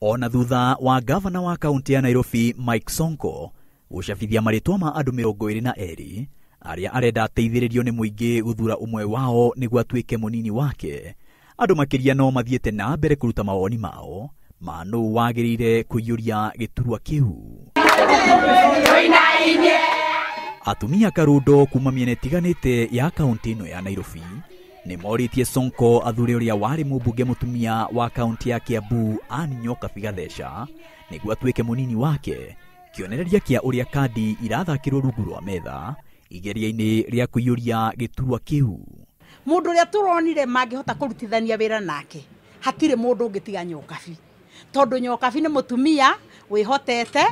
Ona thutha wa gavana wa kaunti ya Nairobi Mike Sonko gũcabithia marĩtwa ma andũ 22 arĩa arenda ateithĩrĩrio nĩ mũingĩ gũthura ũmwe wao nĩguo atuĩke mũnini wake, andũ makĩria no mathiĩte na mbere kũruta mawoni mao ma nũũ wagĩrĩire kũiyũria gĩturwa kĩu. Atumia karundo kuma mĩena ĩtiganĩte ya kaunti ĩno ya Nairobi nĩ morĩtie Sonko athure ũrĩa warĩ mũmbunge mũtumia wa kaunti ya Kiambu Anne Nyokabi Gatheca nĩguo atuĩke mũnini wake, kĩonereria kĩa ũrĩa kandi irathakĩrwo rungu rwa metha igeria-inĩ rĩa kũiyũria gĩturwa kĩu. Mũndũ ũrĩa tũronire mangĩhota kũrutithania wĩra nake hatirĩ mũndũ ũngĩ tiga Nyokabi, tondũ Nyokabi nĩ mũtumia wĩhotete,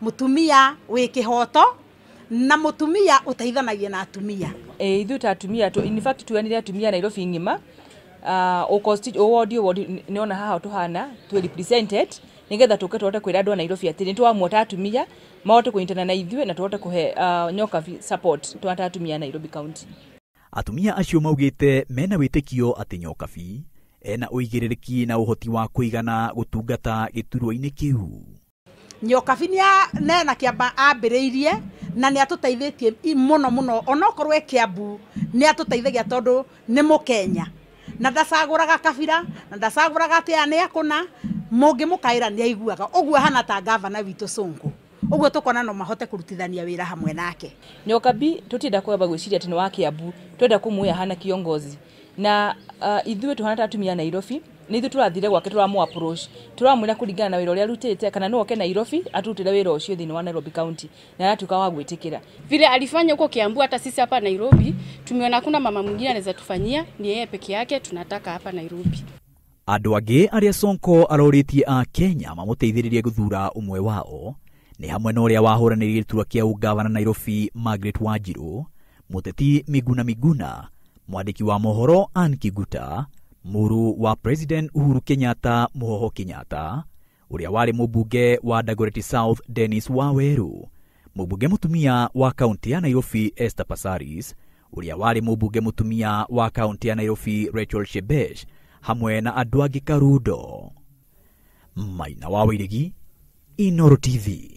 mũtumia wĩ kĩhoto na mũtumia ũteithanagia na atumia. Ithuĩ ta atumia in fact tuanire atumia Nairobi ng'ima, o wodi nĩona haha tũhana twĩ represented nigetha tũke tũhote kwĩra andũ a Nairobi atĩ nĩ twamua ta atumia mahote kũnyitana na ithuĩ na tũhote kũhe Nyokabi support twa ta atumia a Nairobi County. Atumia acio maugĩte mena wĩtĩkio atĩ Nyokabi ena ũigĩrĩrĩki na ũhoti wa kũigana gũtungata gĩturwa-inĩ kĩu. Nyokabi nĩ nena kĩamba ambĩrĩirie na nĩ atũteithĩtie mũno mũno, onokorwo e Kiambu nĩ atũteithagia tondũ nĩ mũkenya na ndacagũraga kabira na ndacagũraga atĩ aya nĩ akũna, mũngĩmũkaĩra nĩ aiguaga ũguo ahana ta gavana witũ Sonko, ũguo tũkona no mahote kũrutithania wĩra hamwe nake. Nyokabi tũtienda kwamba gwĩciria atĩ nĩ wa Kiambu, twenda kũmuoya hana kiongozi na ithuĩ tũhana ta atumia a Nairobi nĩ ithuĩ tũrathire gwake, tũramũ approach, tũramwĩra kũringana na wĩra ũrĩa arutĩte kana no oke Nairobi atũrutĩre wĩra ũcio thĩinĩ wa Nairobi County na aratuĩka wa gwĩtĩkĩra. Vile alifanya huko Kiambu, hata sisi hapa Nairobi tumeona hakuna mama mwingine anaweza tufanyia, ni yeye peke yake tunataka hapa Nairobi. Andũ angĩ arĩa Sonko arorĩtie a Kenya mamũteithĩrĩrie gũthura ũmwe wao nĩ hamwe na ũrĩa wahũranĩire gĩturwa kĩa ũgavana Nairobi Margaret Wanjiru, mũteti Miguna Miguna, mwandĩki wa mohoro Ann Kiguta, mũrũ wa President Uhuru Kenyatta Muhoho Kenyatta, ũrĩa warĩ mũmbunge wa Dagoretti South Dennis Waweru, mũmbunge mũtumia wa kaunti ya Nairobi Esther Passaris, ũrĩa warĩ mũmbunge mũtumia wa kaunti ya Nairobi Rachel Shebesh, hamwe na andũ angĩ karundo. Maina wa Wairegi, Inooro TV.